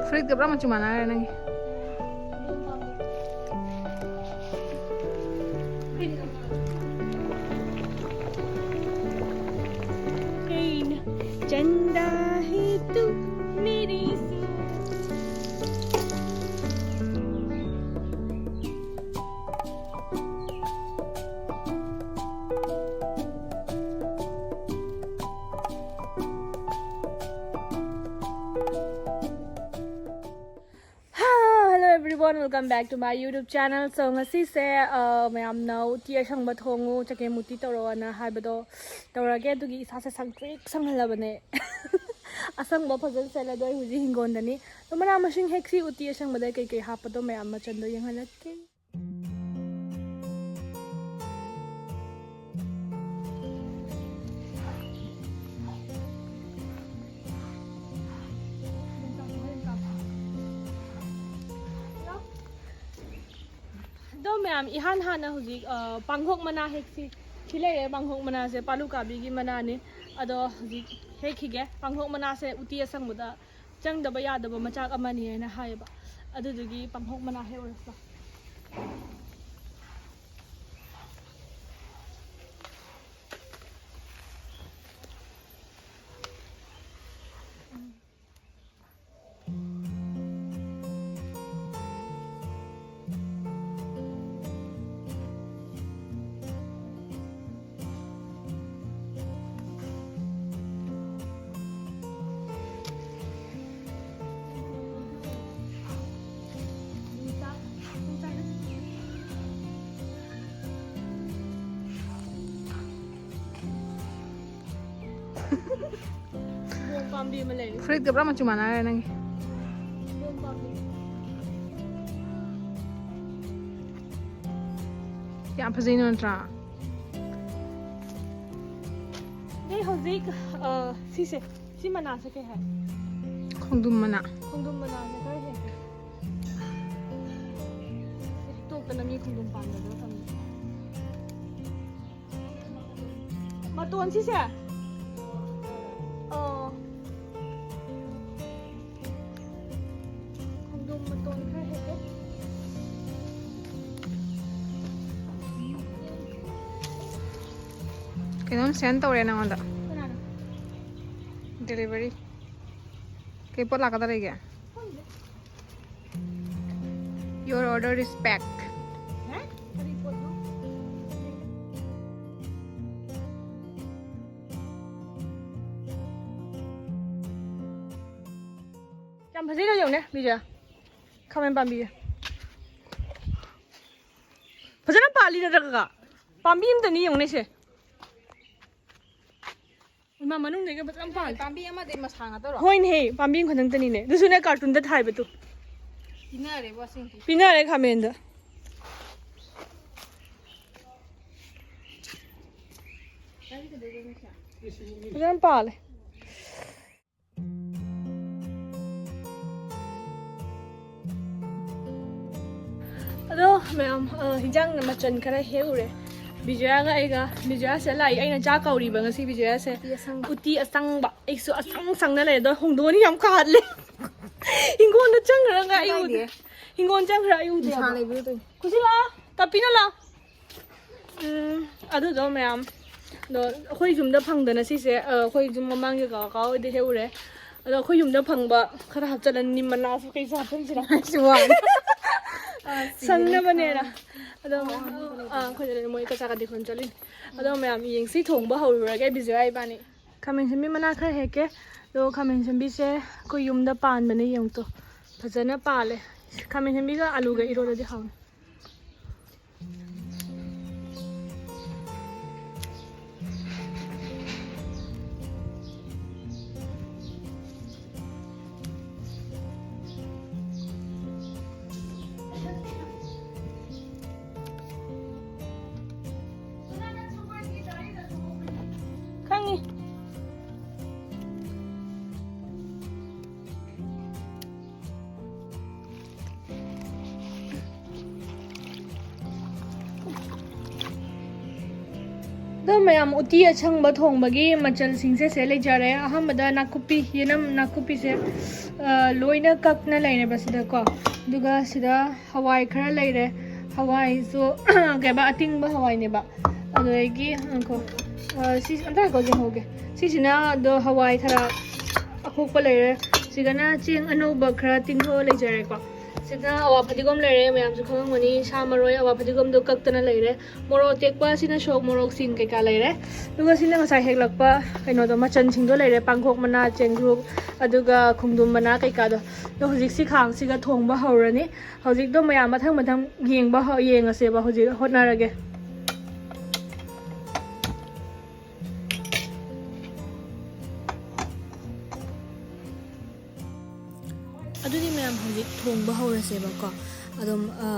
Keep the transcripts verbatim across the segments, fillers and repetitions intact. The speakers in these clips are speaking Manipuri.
ꯐꯨꯔꯤꯠꯀ ꯄꯨꯔꯥ ꯃꯆꯨ ꯃꯥꯟꯅꯈ꯭ꯔꯦ ꯅꯪꯒꯤ꯫ चंदा है तू मेरी सू। Hello everyone, welcome back to my YouTube channel. So ꯉꯁꯤꯁꯦ, ꯑ, ꯃꯌꯥꯝꯅ ꯎꯇꯤ ꯑꯁꯪꯕ ꯊꯣꯡꯉꯨ, ꯆꯒꯦꯝ ꯎꯇꯤ ꯇꯧꯔꯛꯑꯣꯅ ꯍꯥꯏꯕꯗꯣ ꯇꯧꯔꯒꯦ꯫ ꯑꯗꯨꯒꯤ ꯏꯁꯥꯁꯦ ꯁꯪꯇ꯭ꯔꯤꯛ ꯁꯪꯍꯜꯂꯕꯅꯦ꯫ ꯑꯁꯪꯕ ꯐꯖꯅ ꯁꯦꯠꯂꯦ꯫ ꯑꯗꯣ ꯑꯩ ꯍꯧꯖꯤꯛ ꯍꯤꯡꯒꯣꯜꯗꯅꯤ꯫ ꯑꯗꯣ ꯃꯅꯥ ꯃꯁꯤꯡ ꯍꯦꯛꯁꯤ꯫ ꯎꯇꯤ ꯑꯁꯪꯕꯗ ꯀꯩꯀꯩ ꯍꯥꯞꯄꯗꯣ ꯃꯌꯥꯝ ꯃꯆꯜꯗꯣ ꯌꯦꯡꯍꯜꯂꯛꯀꯦ꯫ ꯑꯗꯣ ꯃꯌꯥꯝ, ꯏꯍꯥꯟ ꯍꯥꯟꯅ ꯍꯧꯖꯤꯛ, ꯑ, ꯄꯥꯡꯈꯣꯛ ꯃꯅꯥ ꯍꯦꯛꯁꯤ꯫ ꯁꯤ ꯂꯩꯔꯦ, ꯄꯥꯡꯈꯣꯛ ꯃꯅꯥꯁꯦ, ꯄꯥꯂꯨ ꯀꯥꯕꯤꯒꯤ ꯃꯅꯥꯅꯤ꯫ ꯑꯗꯣ ꯍꯧꯖꯤꯛ ꯍꯦꯛꯈꯤꯒꯦ꯫ ꯄꯥꯡꯈꯣꯛ ꯃꯅꯥꯁꯦ ꯎꯇꯤ ꯑꯁꯪꯕꯗ ꯆꯪꯗꯕ ꯌꯥꯗꯕ ꯃꯆꯥꯛ ꯑꯃꯅꯤ ꯍꯥꯏꯅ ꯍꯥꯏꯌꯦꯕ꯫ ꯑꯗꯨꯗꯨꯒꯤ ꯄꯥꯡꯈꯣꯛ ꯃꯅꯥ ꯍꯦꯛꯎꯔꯁꯤ ꯂꯥꯎ꯫ ꯀꯤꯍꯣꯝ ꯄꯥꯝꯕꯤ ꯑꯃ ꯂꯩꯔꯦ꯫ ꯐꯨꯔꯤꯠꯀ ꯄꯨꯔꯥ ꯃꯆꯨ ꯃꯥꯟꯅꯔꯦ ꯅꯪꯒꯤ꯫ ꯀꯤꯍꯣꯝ ꯄꯥꯝꯕꯤ꯫ ꯌꯥꯝ ꯐꯖꯩ ꯅꯠꯇ꯭ꯔꯥ? ꯑꯗꯩ ꯍꯧꯖꯤꯛ, ꯑ, ꯁꯤꯁꯦ, ꯁꯤ ꯃꯅꯥꯁꯦ ꯀꯩ ꯍꯥꯏ? ꯈꯣꯡꯗ꯭ꯔꯨꯝ ꯃꯅꯥ꯫ ꯈꯣꯡꯗ꯭ꯔꯨꯝ ꯃꯅꯥꯁꯦ ꯈꯔ ꯍꯦꯛꯀꯦ꯫ ꯇꯣꯛꯇꯅ ꯃꯤ ꯈꯣꯡꯗ꯭ꯔꯨꯝ ꯄꯥꯟꯕꯗꯣ ꯊꯝꯃꯦ꯫ ꯃꯇꯣꯟ ꯁꯤꯁꯦ? ꯑꯣ꯫ ꯀꯩꯅꯣꯝ ꯁꯦꯟ ꯇꯧꯔꯦ ꯅꯉꯣꯟꯗ꯫ ꯗꯦꯂꯤꯚꯔꯤ꯫ ꯀꯩ ꯄꯣꯠ ꯂꯥꯛꯀꯗꯧꯔꯤꯒꯦ? Your order is pack. ꯌꯥꯝ ꯐꯖꯩ, ꯌꯦꯡꯉꯨꯅꯦ ꯕꯤꯖꯌꯥ꯫ ꯈꯥꯃꯦꯟ ꯄꯥꯝꯕꯤꯁꯦ ꯐꯖꯅ ꯄꯥꯜꯂꯤ ꯅꯠꯇ꯭ꯔꯒ? ꯄꯥꯝꯕꯤ ꯑꯝꯇꯅꯤ ꯌꯦꯡꯉꯨꯅꯦ ꯁꯦ꯫ ꯏꯃꯥ, ꯃꯅꯨꯡꯗꯩꯒ ꯐꯖꯅ ꯄꯥꯜꯂꯦ꯫ ꯄꯥꯝꯕꯤ ꯑꯃꯗꯩ ꯃꯁꯥ ꯉꯥꯛꯇꯔꯣ? ꯍꯣꯏꯅꯦꯍꯦ, ꯄꯥꯝꯕꯤ ꯑꯃꯈꯛꯇꯪꯇꯅꯤꯅꯦ꯫ ꯑꯗꯨꯁꯨꯅꯦ ꯀꯥꯔꯇꯨꯟꯗ ꯊꯥꯏꯕꯗꯨ꯫ ꯄꯤꯅꯔꯦꯕꯣ ꯑꯁꯦꯡꯀꯤ꯫ ꯄꯤꯅꯔꯦ ꯈꯥꯃꯦꯟꯗ꯫ ꯐꯖꯅ ꯄꯥꯜꯂꯦ꯫ ꯑꯗꯣ ꯃꯌꯥꯝ, ꯑ, ꯍꯤꯟꯖꯥꯡ ꯃꯆꯜ ꯈꯔ ꯍꯦꯛꯎꯔꯦ꯫ ꯕꯤꯖꯌꯥꯒ ꯑꯩꯒ, ꯕꯤꯖꯌꯥꯁꯦ ꯂꯥꯛꯏ꯫ ꯑꯩꯅ ꯆꯥꯛ ꯀꯧꯔꯤꯕ ꯉꯁꯤ ꯕꯤꯖꯌꯥꯁꯦ꯫ ꯎꯇꯤ ꯑꯁꯪꯕ꯫ ꯎꯇꯤ ꯑꯁꯪꯕ꯫ ꯑꯩꯁꯨ ꯑꯁꯪ ꯁꯪꯅ ꯂꯩ꯫ ꯑꯗꯣ ꯍꯣꯡꯗꯣꯛꯑꯅꯤ, ꯌꯥꯝ ꯀꯥꯍꯜꯂꯦ꯫ ꯍꯤꯡꯒꯣꯟꯗ ꯆꯪꯈ꯭ꯔꯒ ꯑꯩ ꯀꯥꯏꯗꯦ꯫ ꯎꯗꯦ꯫ ꯍꯤꯡꯒꯣꯟ ꯆꯪꯈ꯭ꯔ ꯑꯩ ꯎꯗꯦ꯫ ꯅꯨꯡꯁꯥ ꯂꯩꯕꯗꯨ ꯇꯧꯏ꯫ ꯈꯨꯁꯤ ꯂꯥꯛꯑꯣ꯫ ꯇꯞꯄꯤꯅ ꯂꯥꯛꯑꯣ꯫ ꯎꯝ, ꯑꯗꯨꯗꯣ ꯃꯌꯥꯝ, ꯑꯗꯣ ꯑꯩꯈꯣꯏ ꯌꯨꯝꯗ ꯐꯪꯗꯅ ꯁꯤꯁꯦ, ꯑ, ꯑꯩꯈꯣꯏ ꯌꯨꯝ ꯃꯃꯥꯡꯒꯤ ꯀꯀꯥ ꯍꯣꯏꯗ ꯍꯦꯛꯎꯔꯦ꯫ ꯑꯗꯣ ꯑꯩꯈꯣꯏ ꯌꯨꯝꯗ ꯐꯪꯕ ꯈꯔ ꯍꯥꯞꯆꯜꯂꯅꯤ, ꯅꯤꯝ ꯃꯅꯥꯁꯨ ꯀꯩꯁꯨ ꯍꯥꯞꯆꯟꯁꯤꯔꯥ? ꯑꯩꯁꯨ ꯋꯥꯔꯦ꯫ ꯑ, ꯁꯤꯔꯦ꯫ ꯁꯪꯅꯕꯅꯦꯅ꯫ ꯑꯗꯣ, ꯑꯣ, ꯑꯣ, ꯑ, ꯑꯩꯈꯣꯏꯗ ꯃꯣꯏ ꯀꯆꯥ ꯀꯗꯤ ꯈꯣꯟ ꯆꯠꯂꯤꯅꯤ꯫ ꯑꯗꯣ ꯃꯌꯥꯝ ꯌꯦꯡꯁꯤ, ꯊꯣꯡꯕ ꯍꯧꯔꯨꯔꯒꯦ ꯕꯤꯖꯣꯌꯥ ꯏꯕꯥꯅꯤ꯫ ꯈꯥꯃꯦꯟ ꯁꯤꯟꯕꯤ ꯃꯅꯥ ꯈꯔ ꯍꯦꯛꯀꯦ꯫ ꯑꯗꯣ ꯈꯥꯃꯦꯟ ꯁꯤꯟꯕꯤꯁꯦ ꯑꯩꯈꯣꯏ ꯌꯨꯝꯗ ꯄꯥꯟꯕꯅꯦ, ꯌꯦꯡꯉꯨꯇꯣ꯫ ꯐꯖꯅ ꯄꯥꯜꯂꯦ꯫ ꯈꯥꯃꯦꯟ ꯁꯤꯟꯕꯤꯒ ꯑꯂꯨꯒ ꯏꯔꯣꯜꯂꯗꯤ ꯍꯥꯎꯅꯤ꯫ ꯈꯪꯉꯤ꯫ ꯑꯗꯣ ꯃꯌꯥꯝ, ꯎꯇꯤ ꯑꯁꯪꯕ ꯊꯣꯡꯕꯒꯤ ꯃꯆꯜꯁꯤꯡꯁꯦ ꯁꯦ ꯂꯩꯖꯔꯦ꯫ ꯑꯍꯥꯟꯕꯗ ꯅꯥꯀꯨꯞꯄꯤ, ꯌꯦꯅꯝ ꯅꯥꯀꯨꯞꯄꯤꯁꯦ, ꯑ, ꯂꯣꯏꯅ ꯀꯛꯅ ꯂꯩꯔꯦꯕ ꯁꯤꯗꯀꯣ꯫ ꯑꯗꯨꯒ ꯁꯤꯗ ꯍꯋꯥꯏ ꯈꯔ ꯂꯩꯔꯦ꯫ ꯍꯋꯥꯏꯁꯨ ꯀꯩꯕ, ꯑꯇꯤꯡꯕ ꯍꯋꯥꯏꯅꯦꯕ꯫ ꯑꯗꯨꯗꯒꯤ, ꯉꯥꯏꯈꯣ, ꯑ, ꯁꯤ ꯑꯝꯇ ꯉꯥꯏꯈꯣ, ꯌꯦꯡꯍꯧꯒꯦ꯫ ꯁꯤꯁꯤꯅ ꯑꯗꯣ ꯍꯋꯥꯏ ꯊꯔꯥꯛ ꯑꯄꯣꯛꯄ ꯂꯩꯔꯦ꯫ ꯁꯤꯒꯅ ꯆꯦꯡ ꯑꯅꯧꯕ ꯈꯔ ꯇꯤꯡꯊꯣꯛꯑ ꯂꯩꯖꯔꯦꯀꯣ꯫ ꯁꯤꯗ ꯑꯋꯥ ꯐꯗꯤꯒꯣꯝ ꯂꯩꯔꯦ, ꯃꯌꯥꯝꯁꯨ ꯈꯪꯉꯝꯒꯅꯤ꯫ ꯁꯥ ꯃꯔꯣꯏ, ꯑꯋꯥ ꯐꯗꯤꯒꯣꯝꯗꯣ ꯀꯛꯇꯅ ꯂꯩꯔꯦ꯫ ꯃꯣꯔꯣꯛ ꯑꯇꯦꯛꯄ, ꯁꯤꯅ ꯁꯣꯛ ꯃꯣꯔꯣꯛꯁꯤꯡ ꯀꯩꯀꯥ ꯂꯩꯔꯦ꯫ ꯑꯗꯨꯒ ꯁꯤꯅ ꯉꯁꯥꯏ ꯍꯦꯛꯂꯛꯄ ꯀꯩꯅꯣꯗꯣ, ꯃꯆꯟꯁꯤꯡꯗꯣ ꯂꯩꯔꯦ꯫ ꯄꯥꯡꯈꯣꯛ ꯃꯅꯥ, ꯆꯦꯡꯒ꯭ꯔꯨꯞ, ꯑꯗꯨꯒ ꯈꯣꯡꯗ꯭ꯔꯨꯝ ꯃꯅꯥ ꯀꯩꯀꯥꯗꯣ꯫ ꯑꯗꯣ ꯍꯧꯖꯤꯛ ꯁꯤ ꯈꯥꯡꯁꯤꯒ ꯊꯣꯡꯕ ꯍꯧꯔꯅꯤ꯫ ꯍꯧꯖꯤꯛꯇꯣ ꯃꯌꯥꯝ ꯃꯊꯪ ꯃꯊꯪ ꯌꯦꯡꯕ ꯍꯧ-, ꯌꯦꯡꯉꯁꯦꯕ꯫ ꯍꯧꯖꯤꯛ ꯍꯣꯠꯅꯔꯒꯦ꯫ ꯑꯗꯨꯗꯤ ꯃꯌꯥꯝ, ꯍꯧꯖꯤꯛ ꯊꯣꯡꯕ ꯍꯧꯔꯁꯦꯕꯀꯣ꯫ ꯑꯗꯨꯝ, ꯑ,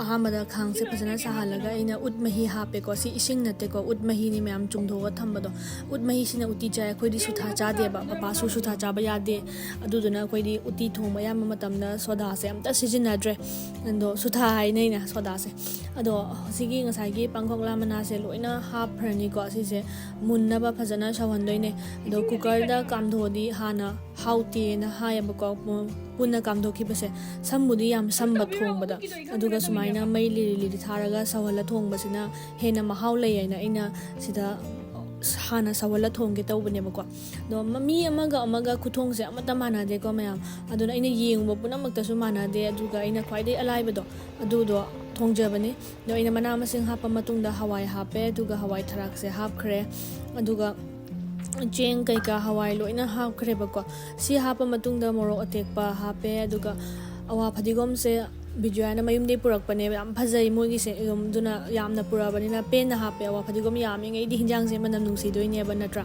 ꯑꯍꯥꯟꯕꯗ ꯈꯥꯡꯁꯦ ꯐꯖꯅ ꯁꯥꯍꯜꯂꯒ ꯑꯩꯅ ꯎꯠ ꯃꯍꯤ ꯍꯥꯞꯄꯦꯀꯣ꯫ ꯁꯤ ꯏꯁꯤꯡ ꯅꯠꯇꯦꯀꯣ, ꯎꯠ ꯃꯍꯤꯅꯤ ꯃꯌꯥꯝ ꯆꯨꯝꯊꯣꯛꯑꯒ ꯊꯝꯕꯗꯣ꯫ ꯎꯠ ꯃꯍꯤꯁꯤꯅ ꯎꯇꯤ ꯆꯥꯏ꯫ ꯑꯩꯈꯣꯏꯗꯤ ꯁꯨꯊꯥ ꯆꯥꯗꯦꯕ, ꯄꯄꯥꯁꯨ ꯁꯨꯊꯥ ꯆꯥꯕ ꯌꯥꯗꯦ꯫ ꯑꯗꯨꯗꯨꯅ ꯑꯩꯈꯣꯏꯗꯤ ꯎꯇꯤ ꯊꯣꯡꯕ ꯑꯌꯥꯝꯕ ꯃꯇꯝꯗ ꯁꯣꯗꯥꯁꯦ ꯑꯝꯇ ꯁꯤꯖꯤꯟꯅꯗ꯭ꯔꯦ꯫ ꯑꯗꯣ ꯁꯨꯊꯥ ꯍꯥꯏꯅꯩꯅ ꯁꯣꯗꯥꯁꯦ꯫ ꯑꯗꯣ ꯁꯤꯒꯤ ꯉꯁꯥꯏꯒꯤ ꯄꯥꯡꯈꯣꯛꯂꯥ ꯃꯅꯥꯁꯦ ꯂꯣꯏꯅ ꯍꯥꯞꯈ꯭ꯔꯅꯤꯀꯣ꯫ ꯁꯤꯁꯦ ꯃꯨꯟꯅꯕ ꯐꯖꯅ ꯁꯧꯍꯟꯗꯣꯏꯅꯦ꯫ ꯑꯗꯣ ꯀꯨꯀꯔꯗ ꯀꯥꯝꯊꯣꯛꯑꯗꯤ ꯍꯥꯟꯅ ꯍꯥꯎꯇꯦꯅ ꯍꯥꯏꯌꯦꯕꯀꯣ, ꯄꯨ-, ꯄꯨꯟꯅ ꯀꯥꯝꯊꯣꯛꯈꯤꯕꯁꯦ꯫ ꯁꯝꯕꯨꯗꯤ ꯌꯥꯝ ꯁꯝꯕ ꯊꯣꯡꯕꯗ, ꯑꯗꯨꯒ ꯁꯨꯃꯥꯏꯅ ꯃꯩ ꯂꯤꯔꯤ ꯂꯤꯔꯤ ꯊꯥꯔꯒ ꯁꯧꯍꯜꯂ ꯊꯣꯡꯕꯁꯤꯅ ꯍꯦꯟꯅ ꯃꯍꯥꯎ ꯂꯩ ꯍꯥꯏꯅ ꯑꯩꯅ ꯁꯤꯗ ꯍꯥꯟꯅ ꯁꯧꯍꯜꯂ ꯊꯣꯡꯒꯦ ꯇꯧꯕꯅꯦꯕꯀꯣ꯫ ꯑꯗꯣ ꯃ-, ꯃꯤ ꯑꯃꯒ ꯑꯃꯒ ꯈꯨꯊꯣꯡꯁꯦ ꯑꯃꯠꯇ ꯃꯥꯟꯅꯗꯦꯀꯣ ꯃꯌꯥꯝ꯫ ꯑꯗꯨꯅ ꯑꯩꯅ ꯌꯦꯡꯕ ꯄꯨꯝꯅꯃꯛꯇꯁꯨ ꯃꯥꯟꯅꯗꯦ, ꯑꯗꯨꯒ ꯑꯩꯅ ꯈ꯭ꯋꯥꯏꯗꯒꯤ ꯑꯂꯥꯏꯕꯗꯣ ꯑꯗꯨꯗꯣ ꯊꯣꯡꯖꯕꯅꯤ꯫ ꯑꯗꯣ ꯑꯩꯅ ꯃꯅꯥ ꯃꯁꯤꯡ ꯍꯥꯞꯄ ꯃꯇꯨꯡꯗ ꯍꯋꯥꯏ ꯍꯥꯞꯄꯦ, ꯑꯗꯨꯒ ꯍꯋꯥꯏ ꯊꯔꯥꯛꯁꯦ ꯍꯥꯞꯈ꯭ꯔꯦ, ꯑꯗꯨꯒ ꯆꯦꯡ ꯀꯩꯀꯥ ꯍꯋꯥꯏ ꯂꯣꯏꯅ ꯍꯥꯞꯈ꯭ꯔꯦꯕꯀꯣ꯫ ꯁꯤ ꯍꯥꯞꯄ ꯃꯇꯨꯡꯗ ꯃꯣꯔꯣꯛ ꯑꯇꯦꯛꯄ ꯍꯥꯞꯄꯦ, ꯑꯗꯨꯒ ꯑꯋꯥ ꯐꯗꯤꯒꯣꯝꯁꯦ ꯕꯤꯖꯣꯌꯥꯅ ꯃꯌꯨꯝꯗꯒꯤ ꯄꯨꯔꯛꯄꯅꯦꯕ, ꯌꯥꯝ ꯐꯖꯩ ꯃꯣꯏꯒꯤꯁꯦ꯫ ꯑꯗꯨꯝ ꯑꯗꯨꯅ ꯌꯥꯝꯅ ꯄꯨꯔꯛꯑꯕꯅꯤꯅ ꯄꯦꯟꯅ ꯍꯥꯞꯄꯦ꯫ ꯑꯋꯥ ꯐꯗꯤꯒꯣꯝ ꯌꯥꯝꯃꯤꯉꯩꯗꯤ ꯍꯤꯟꯖꯥꯡꯁꯦ ꯃꯅꯝ ꯅꯨꯡꯁꯤꯗꯣꯏꯅꯦꯕ, ꯅꯠꯇ꯭ꯔꯥ?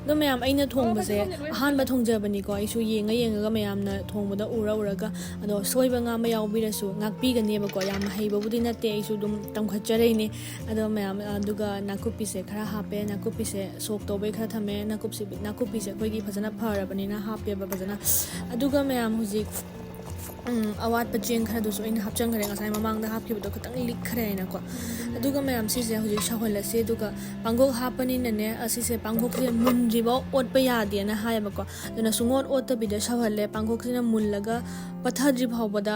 ꯑꯗꯣ ꯃꯌꯥꯝ, ꯑꯩꯅ ꯊꯣꯡꯕꯁꯦ ꯑꯍꯥꯟꯕ ꯊꯣꯡꯖꯕꯅꯤꯀꯣ꯫ ꯑꯩꯁꯨ ꯌꯦꯡꯉ ꯌꯦꯡꯉꯒ ꯃꯌꯥꯝꯅ ꯊꯣꯡꯕꯗ ꯎꯔ ꯎꯔꯒ, ꯑꯗꯣ ꯁꯣꯏꯕ ꯉꯥꯝꯕ ꯌꯥꯎꯕꯤꯔꯁꯨ ꯉꯥꯛꯄꯤꯒꯅꯦꯕꯀꯣ꯫ ꯌꯥꯝ ꯍꯩꯕꯕꯨꯗꯤ ꯅꯠꯇꯦ, ꯑꯩꯁꯨ ꯑꯗꯨꯝ ꯇꯝꯈꯠꯆꯔꯛꯏꯅꯦ꯫ ꯑꯗꯣ ꯃꯌꯥꯝ, ꯑꯗꯨꯒ ꯅꯥꯀꯨꯞꯄꯤꯁꯦ ꯈꯔ ꯍꯥꯞꯄꯦ, ꯅꯥꯀꯨꯞꯄꯤꯁꯦ ꯁꯣꯛ ꯇꯧꯕꯩ ꯈꯔ ꯊꯝꯃꯦ꯫ ꯅꯥꯀꯨꯞꯁꯤ-, ꯅꯥꯀꯨꯞꯄꯤꯁꯦ ꯑꯩꯈꯣꯏꯒꯤ ꯐꯖꯅ ꯐꯔꯕꯅꯤꯅ ꯍꯥꯞꯄꯦꯕ ꯐꯖꯅ꯫ ꯑꯗꯨꯒ ꯃꯌꯥꯝ, ꯍꯧꯖꯤꯛ ꯎꯝ, ꯑꯋꯥꯠꯄ ꯆꯦꯡ ꯈꯔꯗꯨꯁꯨ ꯑꯩꯅ ꯍꯥꯞꯆꯟꯈ꯭ꯔꯦ, ꯉꯁꯥꯏ ꯃꯃꯥꯡꯗ ꯍꯥꯞꯈꯤꯕꯗꯣ ꯈꯤꯇꯪ ꯂꯤꯛꯈ꯭ꯔꯦ ꯍꯥꯏꯅꯀꯣ꯫ ꯑꯗꯨꯒ ꯃꯌꯥꯝ, ꯁꯤꯁꯦ ꯍꯧꯖꯤꯛ ꯁꯧꯍꯜꯂꯁꯤ꯫ ꯑꯗꯨꯒ ꯄꯥꯡꯈꯣꯛ ꯍꯥꯞꯄꯅꯤꯅꯅꯦ, ꯑꯁꯤꯁꯦ ꯄꯥꯡꯈꯣꯛꯁꯦ ꯃꯨꯟꯗ꯭ꯔꯤꯐꯥꯎ ꯑꯣꯠꯄ ꯌꯥꯗꯦꯅ ꯍꯥꯏꯌꯦꯕꯀꯣ꯫ ꯑꯗꯨꯅ ꯁꯨꯡꯑꯣꯠ ꯑꯣꯠꯇꯕꯤꯗ ꯁꯧꯍꯜꯂꯦ꯫ ꯄꯥꯡꯈꯣꯛꯁꯤꯅ ꯃꯨꯜꯂꯒ ꯄꯠꯊꯗ꯭ꯔꯤ ꯐꯥꯎꯕꯗ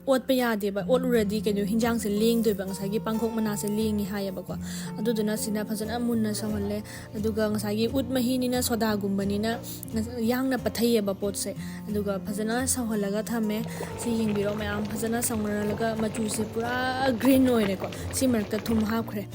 ꯑꯣꯠꯄ ꯌꯥꯗꯦꯕ, ꯑꯣꯠꯂꯨꯔꯗꯤ ꯀꯩꯅꯣ, ꯍꯤꯟꯖꯥꯡꯁꯦ ꯂꯦꯡꯗꯣꯏꯕ, ꯉꯁꯥꯏꯒꯤ ꯄꯥꯡꯈꯣꯛ ꯃꯅꯥꯁꯦ ꯂꯦꯡꯉꯤ ꯍꯥꯏꯌꯦꯕꯀꯣ꯫ ꯑꯗꯨꯗꯨꯅ ꯁꯤꯅ ꯐꯖꯅ ꯃꯨꯟꯅ ꯁꯧꯍꯜꯂꯦ꯫ ꯑꯗꯨꯒ ꯉꯁꯥꯏꯒꯤ ꯎꯠ ꯃꯍꯤꯅꯤꯅ, ꯁꯣꯗꯥꯒꯨꯝꯕꯅꯤꯅ ꯉꯁ-, ꯌꯥꯡꯅ ꯄꯠꯊꯩꯌꯦꯕ ꯄꯣꯠꯁꯦ꯫ ꯑꯗꯨꯒ ꯐꯖꯅ ꯁꯧꯍꯜꯂꯒ ꯊꯝꯃꯦ꯫ ꯁꯤ ꯌꯦꯡꯕꯤꯔꯣ ꯃꯌꯥꯝ, ꯐꯖꯅ ꯁꯧꯍꯜꯂꯒ ꯃꯆꯨꯁꯦ ꯄꯨꯔꯥ ꯒ꯭ꯔꯤꯟ ꯑꯣꯏꯔꯦꯀꯣ꯫ ꯁꯤ ꯃꯔꯛꯇ ꯊꯨꯝ ꯍꯥꯞꯈ꯭ꯔꯦ꯫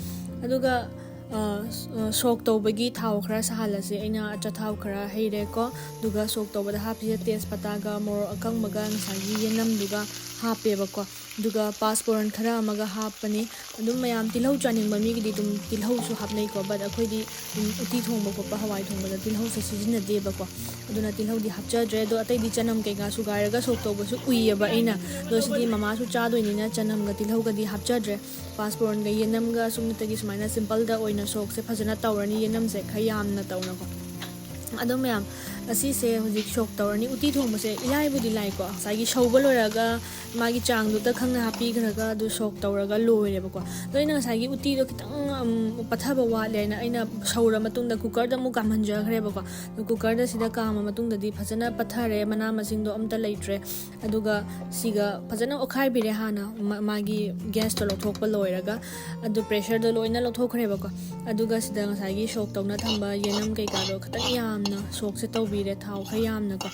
ꯑꯗꯨꯒ ꯑ, ꯁ-, ꯑ, ꯁꯣꯛ ꯇꯧꯕꯒꯤ ꯊꯥꯎ ꯈꯔ ꯁꯥꯍꯜꯂꯁꯦ꯫ ꯑꯩꯅ ꯑꯆꯥꯊꯥꯎ ꯈꯔ ꯍꯩꯔꯦꯀꯣ꯫ ꯑꯗꯨꯒ ꯁꯣꯛ ꯇꯧꯕꯗ ꯍꯥꯞꯄꯤꯁꯦ ꯇꯦꯖꯄꯇꯥꯒ ꯃꯣꯔꯣꯛ ꯑꯀꯪꯕꯒ ꯉꯁꯥꯏꯒꯤ ꯌꯦꯅꯝꯗꯨꯒ ꯍꯥꯞꯄꯦꯕꯀꯣ꯫ ꯑꯗꯨꯒ ꯄꯥꯁꯄꯣꯔꯟ ꯈꯔ ꯑꯃꯒ ꯍꯥꯞꯄꯅꯤ꯫ ꯑꯗꯨꯝ ꯃꯌꯥꯝ ꯇꯤꯜꯍꯧ ꯆꯥꯅꯤꯡꯕ ꯃꯤꯒꯤꯗꯤ ꯑꯗꯨꯝ ꯇꯤꯜꯍꯧꯁꯨ ꯍꯥꯞꯅꯩꯀꯣ, but ꯑꯩꯈꯣꯏꯗꯤ ꯑꯗꯨꯝ ꯎꯇꯤ ꯊꯣꯡꯕ ꯈꯣꯠꯄ, ꯍꯋꯥꯏ ꯊꯣꯡꯕꯗ ꯇꯤꯜꯍꯧꯁꯦ ꯁꯤꯖꯤꯟꯅꯗꯦꯕꯀꯣ꯫ ꯑꯗꯨꯅ ꯇꯤꯜꯍꯧꯗꯤ ꯍꯥꯞꯆꯗ꯭ꯔꯦ꯫ ꯑꯗꯣ ꯑꯇꯩꯗꯤ ꯆꯅꯝ ꯀꯩꯀꯥ ꯁꯨꯒꯥꯏꯔꯒ ꯁꯣꯛ ꯇꯧꯕꯁꯨ ꯎꯏꯌꯦꯕ ꯑꯩꯅ꯫ ꯑꯗꯣ ꯁꯤꯗꯤ ꯃꯃꯥꯁꯨ ꯆꯥꯗꯣꯏꯅꯤꯅ ꯆꯅꯝꯒ ꯇꯤꯜꯍꯧꯒꯗꯤ ꯍꯥꯞꯆꯗ꯭ꯔꯦ꯫ ꯄꯥꯁꯄꯣꯔꯟꯒ ꯌꯦꯅꯝꯒ ꯁꯨꯞꯅꯇꯒꯤ ꯁꯨꯃꯥꯏꯅ ꯁꯤꯝꯄꯜꯗ ꯑꯣꯏꯅ ꯁꯣꯛꯁꯦ ꯐꯖꯅ ꯇꯧꯔꯅꯤ, ꯌꯦꯅꯝꯁꯦ ꯈꯔ ꯌꯥꯝꯅ ꯇꯧꯅꯀꯣ꯫ ꯑꯗꯣ ꯃꯌꯥꯝ, ꯑꯁꯤꯁꯦ ꯍꯧꯖꯤꯛ ꯁꯣꯛ ꯇꯧꯔꯅꯤ꯫ ꯎꯇꯤ ꯊꯣꯡꯕꯁꯦ ꯏꯂꯥꯏꯕꯨꯗꯤ ꯂꯥꯏꯀꯣ, ꯉꯁꯥꯏꯒꯤ ꯁꯧꯕ ꯂꯣꯏꯔꯒ ꯃꯥꯒꯤ ꯆꯥꯡꯗꯨꯇ ꯈꯪꯅ ꯍꯥꯞꯄꯤꯈ꯭ꯔꯒ ꯑꯗꯨ ꯁꯣꯛ ꯇꯧꯔꯒ ꯂꯣꯏꯔꯦꯕꯀꯣ꯫ ꯑꯗꯣ ꯑꯩꯅ ꯉꯁꯥꯏꯒꯤ ꯎꯇꯤꯗꯣ ꯈꯤꯇꯪ, ꯎꯝ, ꯄꯠꯊꯕ ꯋꯥꯠꯂꯦ ꯍꯥꯏꯅ ꯑꯩꯅ ꯁꯧꯔ ꯃꯇꯨꯡꯗ ꯀꯨꯀꯔꯗ ꯑꯃꯨꯛ ꯀꯥꯝꯍꯟꯖꯈ꯭ꯔꯦꯕꯀꯣ꯫ ꯑꯗꯣ ꯀꯨꯀꯔꯗ ꯁꯤꯗ ꯀꯥꯝꯃ ꯃꯇꯨꯡꯗꯗꯤ ꯐꯖꯅ ꯄꯠꯊꯔꯦ, ꯃꯅꯥ ꯃꯁꯤꯡꯗꯣ ꯑꯝꯇ ꯂꯩꯇ꯭ꯔꯦ꯫ ꯑꯗꯨꯒ ꯁꯤꯒ ꯐꯖꯅ ꯑꯣꯠꯈꯥꯏꯕꯤꯔꯦ ꯍꯥꯟꯅ, ꯃ-, ꯃꯥꯒꯤ ꯒ꯭ꯌꯥꯁꯇꯣ ꯂꯧꯊꯣꯛꯄ ꯂꯣꯏꯔꯒ꯫ ꯑꯗꯨ ꯄ꯭ꯔꯦꯁꯔꯗꯣ ꯂꯣꯏꯅ ꯂꯧꯊꯣꯛꯈ꯭ꯔꯦꯕꯀꯣ꯫ ꯑꯗꯨꯒ ꯁꯤꯗ ꯉꯁꯥꯏꯒꯤ ꯁꯣꯛ ꯇꯧꯅ ꯊꯝꯕ ꯌꯦꯅꯝ ꯀꯩꯀꯥꯗꯣ ꯈꯤꯇꯪ ꯌꯥꯝꯅ ꯁꯣꯛꯁꯦ ꯇꯧꯕꯤꯔꯦ, ꯊꯥꯎ ꯈꯔ ꯌꯥꯝꯅꯀꯣ꯫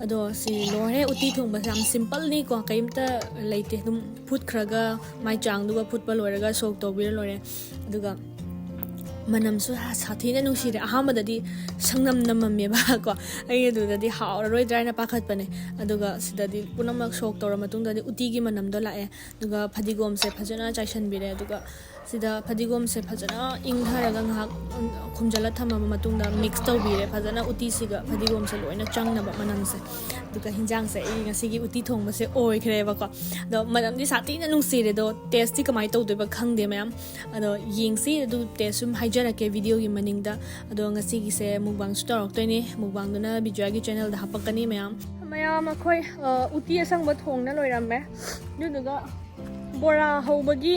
ꯑꯗꯣ ꯁꯤ ꯂꯣꯏꯔꯦ, ꯎꯇꯤ ꯊꯣꯡꯕꯁꯦ ꯌꯥꯝ ꯁꯤꯝꯄꯜꯅꯤꯀꯣ, ꯀꯔꯤꯝꯇ ꯂꯩꯇꯦ꯫ ꯑꯗꯨꯝ ꯐꯨꯠꯈ꯭ꯔꯒ ꯃꯥꯏ ꯆꯥꯡꯗꯨꯒ ꯐꯨꯠꯄ ꯂꯣꯏꯔꯒ ꯁꯣꯛ ꯇꯧꯕꯤꯔ ꯂꯣꯏꯔꯦ꯫ ꯑꯗꯨꯒ ꯃꯅꯝꯁꯨ ꯁꯥꯊꯤꯅ ꯅꯨꯡꯁꯤꯔꯦ꯫ ꯑꯍꯥꯟꯕꯗꯗꯤ ꯁꯪꯅꯝ ꯅꯝꯃꯝꯃꯦꯕꯀꯣ, ꯑꯩ ꯑꯗꯨꯗꯗꯤ ꯍꯥꯎꯔꯔꯣꯏꯗ꯭ꯔꯥ ꯍꯥꯏꯅ ꯄꯥꯈꯠꯄꯅꯦ꯫ ꯑꯗꯨꯒ ꯁꯤꯗꯗꯤ ꯄꯨꯝꯅꯃꯛ ꯁꯣꯛ ꯇꯧꯔ ꯃꯇꯨꯡꯗꯗꯤ ꯎꯇꯤꯒꯤ ꯃꯅꯝꯗꯣ ꯂꯥꯛꯑꯦ꯫ ꯑꯗꯨꯒ ꯐꯗꯤꯒꯣꯝꯁꯦ ꯐꯖꯅ ꯆꯥꯏꯁꯟꯕꯤꯔꯦ꯫ ꯑꯗꯨꯒ ꯁꯤꯗ ꯐꯗꯤꯒꯣꯝꯁꯦ ꯐꯖꯅ ꯏꯪꯊꯔꯒ ꯉꯥꯏꯍꯥꯛ, ꯎꯝ, ꯈꯨꯝꯖꯤꯜꯂ ꯊꯝꯃꯕ ꯃꯇꯨꯡꯗ ꯃꯤꯛꯁ ꯇꯧꯕꯤꯔꯦ ꯐꯖꯅ, ꯎꯇꯤꯁꯤꯒ ꯐꯗꯤꯒꯣꯝꯁꯦ ꯂꯣꯏꯅ ꯆꯪꯅꯕ ꯃꯅꯝꯁꯦ꯫ ꯑꯗꯨꯒ ꯍꯤꯟꯖꯥꯡꯁꯦ ꯑꯩ ꯉꯁꯤꯒꯤ ꯎꯇꯤ ꯊꯣꯡꯕꯁꯦ ꯑꯣꯏꯈ꯭ꯔꯦꯕꯀꯣ꯫ ꯑꯗꯣ ꯃꯅꯝꯗꯤ ꯁꯥꯊꯤꯅ ꯅꯨꯡꯁꯤꯔꯦ, ꯑꯗꯣ ꯇꯦꯁꯇꯤ ꯀꯃꯥꯏꯅ ꯇꯧꯗꯣꯏꯕ ꯈꯪꯗꯦ ꯃꯌꯥꯝ꯫ ꯑꯗꯣ ꯌꯦꯡꯁꯤ, ꯑꯗꯨ ꯇꯦꯁ ꯁꯨꯝ ꯍꯥꯏꯖꯔꯛꯀꯦ ꯚꯤꯗꯤꯑꯣꯒꯤ ꯃꯅꯤꯡꯗ꯫ ꯑꯗꯣ ꯉꯁꯤꯒꯤꯁꯦ ꯃꯨꯛꯕꯥꯡꯁꯨ ꯇꯧꯔꯛꯇꯣꯏꯅꯦ, ꯃꯨꯛꯕꯥꯡꯗꯨꯅ ꯕꯤꯖꯣꯌꯥꯒꯤ ꯆꯦꯅꯦꯜꯗ ꯍꯥꯄꯛꯀꯅꯤ ꯃꯌꯥꯝ꯫ ꯃꯌꯥꯝ ꯑꯩꯈꯣꯏ, ꯑ, ꯎꯇꯤ ꯑꯁꯪꯕ ꯊꯣꯡꯅ ꯂꯣꯏꯔꯝꯃꯦ꯫ ꯑꯗꯨꯗꯨꯒ ꯕꯣꯔꯥ ꯍꯧꯕꯒꯤ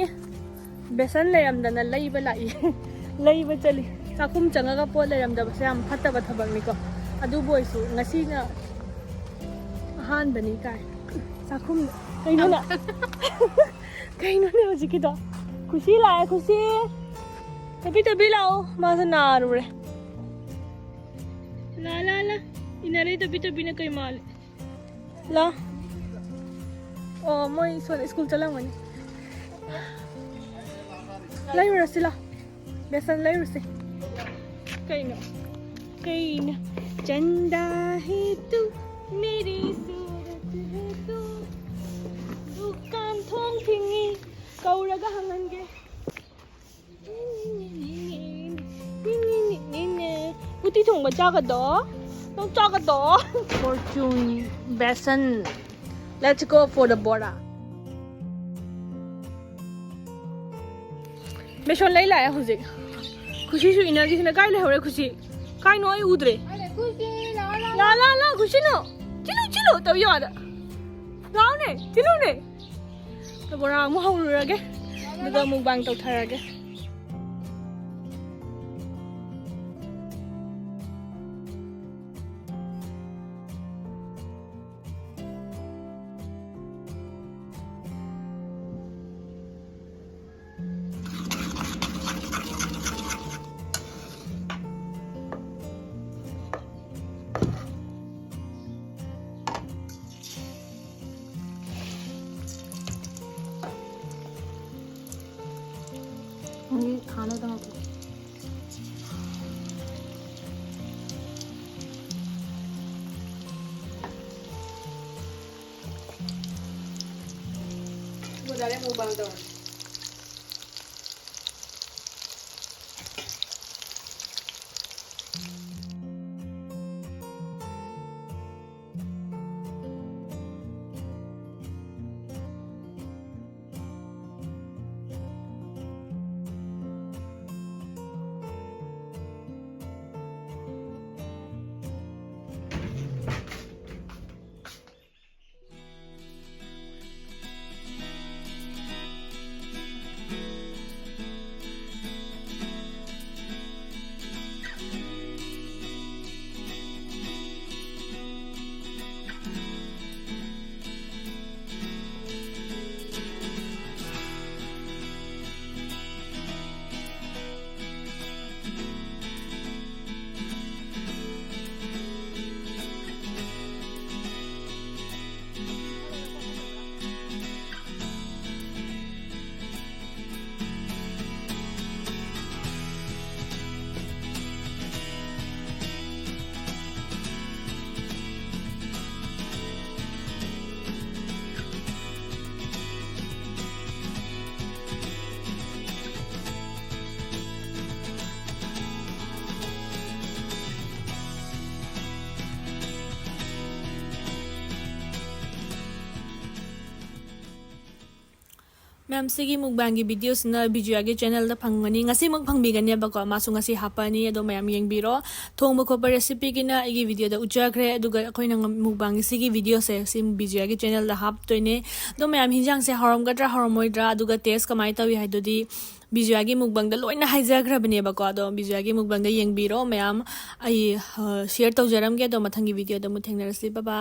ꯕꯦꯁꯟ ꯂꯩꯔꯝꯗꯅ ꯂꯩꯕ ꯂꯥꯛꯏ꯫ ꯂꯩꯕ ꯆꯠꯂꯤ꯫ ꯆꯥꯛꯈꯨꯝ ꯆꯪꯉꯒ ꯄꯣꯠ ꯂꯩꯔꯝꯗꯕꯁꯦ ꯌꯥꯝ ꯐꯠꯇꯕ ꯊꯕꯛꯅꯤꯀꯣ꯫ ꯑꯗꯨꯕꯨ ꯑꯣꯏꯁꯨ ꯉꯁꯤꯅ ꯑꯍꯥꯟꯕꯅꯤ ꯀꯥꯏ꯫ ꯆꯥꯛꯈꯨꯝ ꯀꯩꯅꯣꯅꯦ? ꯀꯩꯅꯣꯅꯦ ꯍꯧꯖꯤꯛꯀꯤꯗꯣ? ꯈꯨꯁꯤ ꯂꯥꯛꯑꯦ, ꯈꯨꯁꯤ꯫ ꯇꯣꯕꯤ, ꯇꯣꯕꯤ ꯂꯥꯛꯑꯣ꯫ ꯃꯥꯁꯨ ꯅꯥꯔꯨꯔꯦ꯫ ꯂꯥ, ꯂꯥ, ꯂꯥ꯫ ꯏꯟꯅꯔꯦ ꯇꯣꯕꯤ, ꯇꯣꯕꯤꯅ ꯀꯩ ꯃꯥꯜꯂꯦ? ꯂꯥ꯫ ꯑꯣ, ꯃꯣꯏ ꯁꯣꯝꯗ ꯁ꯭ꯀꯨꯜ ꯆꯠꯂꯝꯒꯅꯤ꯫ ꯂꯩꯔꯨꯔꯁꯤ ꯂꯥ꯫ ꯕꯦꯁꯟ ꯂꯩꯔꯨꯁꯤ꯫ ꯀꯩꯅꯣ? ꯀꯩꯅꯣ? ꯆꯟꯗꯥ ꯍꯦ ꯇꯨ, ꯃꯦꯔꯤ ꯁꯨꯔꯠ ꯍꯦ ꯇꯨ꯫ ꯗꯨꯀꯥꯟ ꯊꯣꯡ ꯊꯤꯡꯉꯤ꯫ ꯀꯧꯔꯒ ꯍꯪꯍꯟꯒꯦ꯫ ꯎꯇꯤ ꯊꯣꯡꯕ ꯆꯥꯒꯗꯣ? ꯅꯪ ꯆꯥꯒꯗꯣ? Fortune besan. Let's go for the bora. ꯕꯦꯁꯣꯟ ꯂꯩ ꯂꯥꯛꯑꯦ ꯍꯧꯖꯤꯛ꯫ ꯈꯨꯁꯤꯁꯨ ꯏꯟꯅꯔꯤꯁꯤꯅ ꯀꯥꯏ ꯂꯩꯍꯧꯔꯦ ꯈꯨꯁꯤ? ꯀꯥꯏꯅꯣ ꯑꯩ ꯎꯗ꯭ꯔꯦ꯫ ꯂꯥ, ꯂꯥ, ꯂꯥ, ꯈꯨꯁꯤꯅꯣ꯫ ꯆꯤꯂꯨ, ꯆꯤꯂꯨ, ꯇꯧ ꯌꯥꯗ꯫ ꯂꯥꯎꯅꯦ, ꯆꯤꯂꯨꯅꯦ꯫ ꯕꯣꯔꯥ ꯑꯃꯨꯛ ꯍꯧꯔꯨꯔꯒꯦ꯫ ꯑꯗꯨꯒ mukbang ꯇꯧꯊꯔꯒꯦ꯫ ꯃꯌꯥꯝ, ꯁꯤꯒꯤ ꯃꯨꯛꯕꯥꯡꯒꯤ ꯚꯤꯗꯤꯑꯣꯁꯤꯅ ꯕꯤꯖꯣꯌꯥꯒꯤ ꯆꯦꯅꯦꯜꯗ ꯐꯪꯒꯅꯤ꯫ ꯉꯁꯤꯃꯛ ꯐꯪꯕꯤꯒꯅꯦꯕꯀꯣ, ꯃꯥꯁꯨ ꯉꯁꯤ ꯍꯥꯞꯄꯅꯤ꯫ ꯑꯗꯣ ꯃꯌꯥꯝ ꯌꯦꯡꯕꯤꯔꯣ꯫ ꯊꯣꯡꯕ ꯈꯣꯠꯄ ꯔꯦꯁꯤꯄꯤꯒꯤꯅ ꯑꯩꯒꯤ ꯚꯤꯗꯤꯑꯣꯗ ꯎꯠꯆꯈ꯭ꯔꯦ, ꯑꯗꯨꯒ ꯑꯩꯈꯣꯏꯅ ꯉ-, ꯃꯨꯛꯕꯥꯡꯒꯤ ꯁꯤꯒꯤ ꯚꯤꯗꯤꯑꯣꯁꯦ ꯁꯤ ꯕꯤꯖꯣꯌꯥꯒꯤ ꯆꯦꯅꯦꯜꯗ ꯍꯥꯞꯇꯣꯏꯅꯦ꯫ ꯑꯗꯣ ꯃꯌꯥꯝ, ꯍꯤꯟꯖꯥꯡꯁꯦ ꯍꯥꯎꯔꯝꯒꯗ꯭ꯔꯥ ꯍꯥꯎꯔꯝꯃꯣꯏꯗ꯭ꯔꯥ, ꯑꯗꯨꯒ ꯇꯦꯁ ꯀꯃꯥꯏꯅ ꯇꯧꯏ ꯍꯥꯏꯗꯨꯗꯤ ꯕꯤꯖꯣꯌꯥꯒꯤ ꯃꯨꯛꯕꯥꯡꯗ ꯂꯣꯏꯅ ꯍꯥꯏꯖꯈ꯭ꯔꯕꯅꯦꯕꯀꯣ꯫ ꯑꯗꯣ ꯕꯤꯖꯣꯌꯥꯒꯤ ꯃꯨꯛꯕꯥꯡꯗ ꯌꯦꯡꯕꯤꯔꯣ ꯃꯌꯥꯝ꯫ ꯑꯩ, ꯑ, ꯁꯤꯌꯔ ꯇꯧꯖꯔꯝꯒꯦ꯫ ꯑꯗꯣ ꯃꯊꯪꯒꯤ ꯚꯤꯗꯤꯑꯣꯗ ꯑꯃꯨꯛ ꯊꯦꯡꯅꯔꯁꯤ꯫ ꯕꯥꯏ ꯕꯥꯏ꯫